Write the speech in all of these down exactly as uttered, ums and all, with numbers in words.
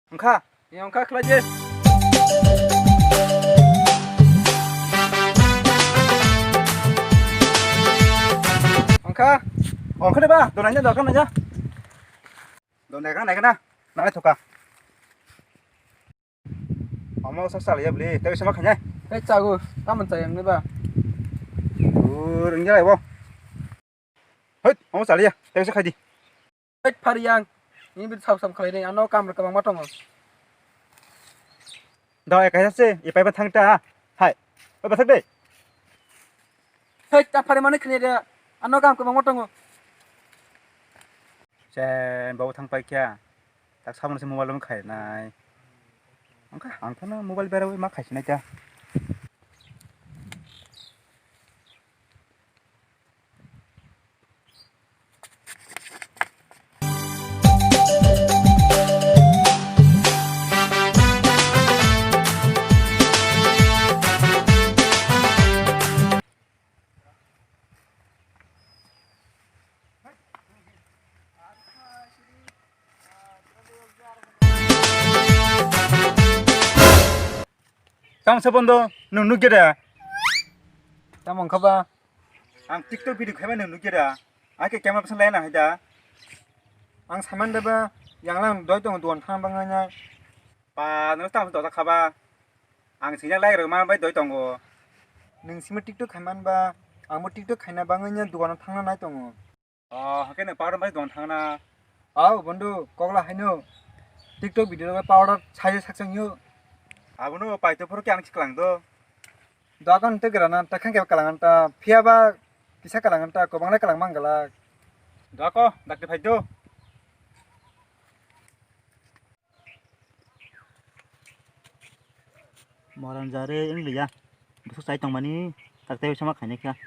Wngkha? Ni wngkha khlai di. Wngkha? Wngkha de ba, donai na, dokan na. Donai ka, nai ka na. Nai thoka. Omo sak sal ya bli, tei sama khanya. Tei chagu, tamon chayang ni ba. Ur, wngya lai bo. Hoi, omo sal ya, tei sa khai di. Hoi, phari yang. Ni bi sam sam khlai ni, ano kam kwbangma tongo. Da, e kaisa se, e pai ba thang ta. Hai. Oi, ba thang de. Hoi, ta phari mani khne de. Ano kam kwbangma tongo. Chen, bo thang pai kya. Tak samung se mobile mo khai nai. Angkha, angkha na mobile bera ma khai sinai ta. Tamo se bondo, nwng nukya da? Tamo wngkha ba? Ang TikTok video khaima nwng nukya da? Ang khe camera bwswk laina hai da? Ang saimanda ba, yang lang doi tongo duan thang bangwi nai. Pa, nwng tamo se dosa kha ba? Ang singya lai rwma bai doi tongo. Nwng simi TikTok khaiman ba, ang bo TikTok khaina bangwi nai duan thangna nai tongo. Oh, hake no powder bai don thangna. Au, bondu, kokla haino. TikTok video bai powder sai sakchang yo. Abono paito phoro khe ang siklang do. Dokan te grana, ta khang khe kalangan ta, phiya ba kisa kalangan ta, kobang le kalang mang galak. Dako, dakti phai do. Moran jare wng liya. Bwswk chai tongmani tak tei sama khainai kha.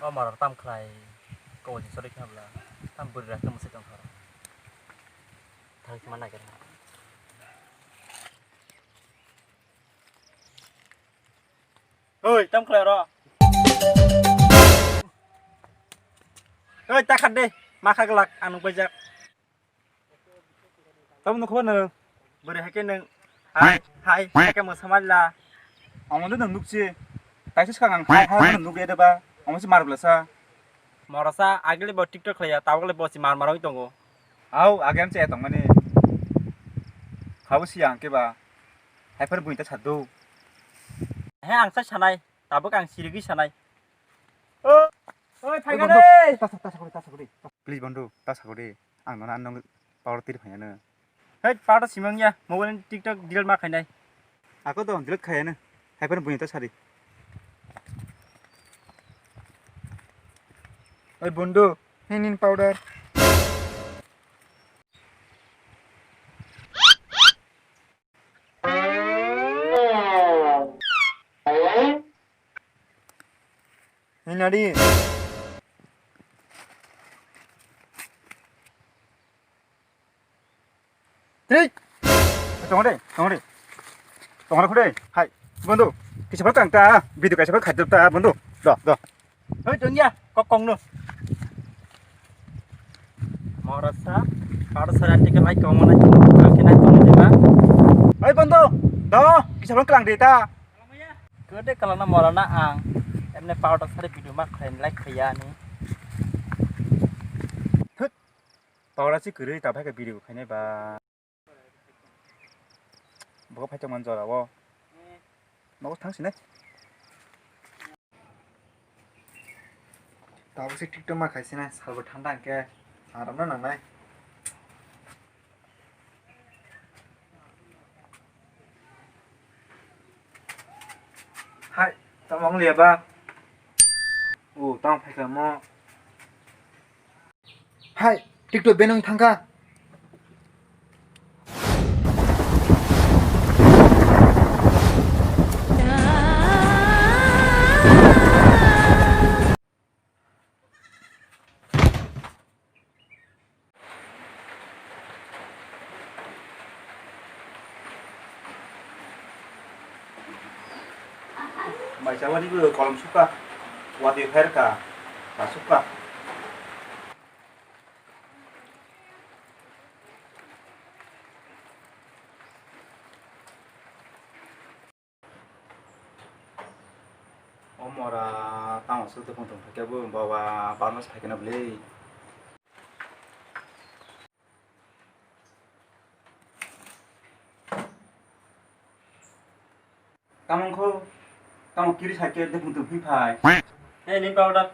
O mara tam khlai, kobol ni choli khna bwla, tam bwrwi rok khe mwsai tong kha. Thang khe ma naigra. Oi, tam khlai oro. Oi, ta khat de, ma kha glak, ang nuk baijak. Tamo nukho nwng. Bwrwi hai khe nwng. Hai, hai, hai khe mwsa mali la. Omo de nwng nukchi. Taisa swkang ang hai, hai, nwng nukle de ba. Omo se mar bwlasa. Morasa, agile bo TikTok khlaiya, tabuk le bo si mar mar wngwi tongo. Au, age ang che tongmani. Khabo siya ang khe ba. Hai phar buini ta sadu. He ang sa sanai, tabuk ang sirigwi sanai. O, oi, phai ga de. Ta sa, ta sa kore, ta sa kore. Please, bondhu, ta sa kore. Ang nono ano power tiri phaiya no. Hei, power to simang ya, mobile ni TikTok delete ma khainai. Ako to delete khaiya no. Hai phano buini to sari. Oi bondhu, hei nini powder. Hei nadi. Trik. Tongre, tongre. Tongre khude. Hai, bondhu. Kisa phar kang ta, video kaisa phar khaidop ta, bondhu. Do, do. Hoi, tongya, kok kong no. Morasa, para sara tike lai kong mana, kong kena kong jeba. Hai, bondhu. Do, kisa phar kang de ta. Kede kalana morana ang. Emne powder sari video ma khain like khaya ni. Thut. Powder si kwrwi ta phai ka video khainai ba. Bo phai tongman jora o. Nogo thang sinai. Tabuk se TikTok ma khai sinai, salbo thanda hwnkhe aram no nangnai. Hai, tamo wng liya ba? O, tamo phaikha mo. Hai, TikTok ban wng thangkha. Mai chawani bo kolom sukha. Watwi phairkha. Ba sukha. O mora tamo suk tong tong khe bo bawa barmas phaikhe na bwlwi. Tamo wngkho, tamo kiri side khe de phung tong phai. Hey, ni powder.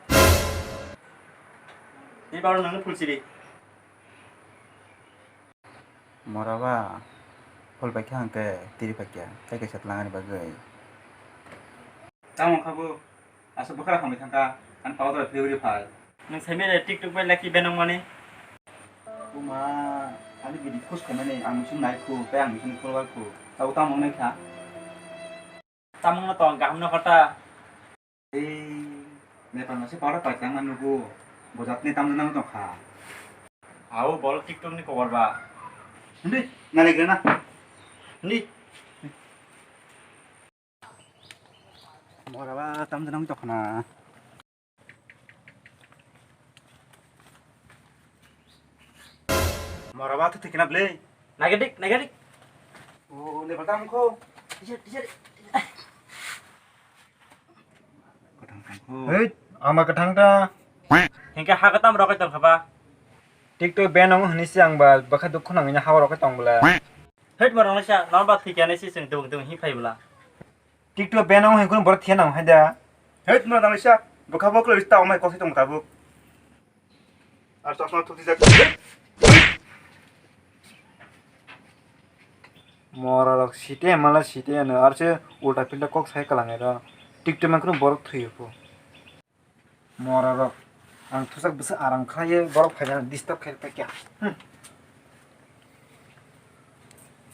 Ni powder nang phul siri. Mora ba, phol bai kha hwnkhe tiri pai kha, tei kaisa twlang ani bagwi. Tamo wngkha bo, aswk bwkhara hamwi thangkha, ani powder phai uri phai. Nwng saimya de TikTok bai lucky ben wngmani? Buma, ani bidi khus khaimani, ang muchung nai khu, tei ang muchung follower khu. Tabo tamo wngnai kha? Tamo wngna tong, kaham no kha ta? Ei, Nepal masi powder pai tangma nugo. Bojatni tamni nang tongkha. Ao, bol TikTok ni kobar ba. Hindi, nalik rena. Hindi. Mora ba tamni nang tongkha na. Mora ba thwk thwk na bwlwi. Nagadik, nagadik. O, Nepal tam kho. Teacher, teacher. Kwthang tang kho. Hei, ama kwthang ta. Hingke ha kwtam rok tong khaba. TikTok ban ang hwnwi si ang ba bwkha dukhu nangwi ha rok tong bwla. Hei, mora nang sa, nang ba thik ya nai si sing dung dung hi phai bwla. TikTok ban ang hwnwi kun bor thia nang hai da. Hei, mora nang sa, bwkha bo kloi ta omai kosai tong tabuk. Ar chosma thuk dijak. Mora rok site mala site ano ar se ulta pilta kok sai kalang ero. TikTok man kuno borok thwi pho. Mora rok ang thusak bwsa aram khlaiye borok phaina disturb khai paikya. Hmm.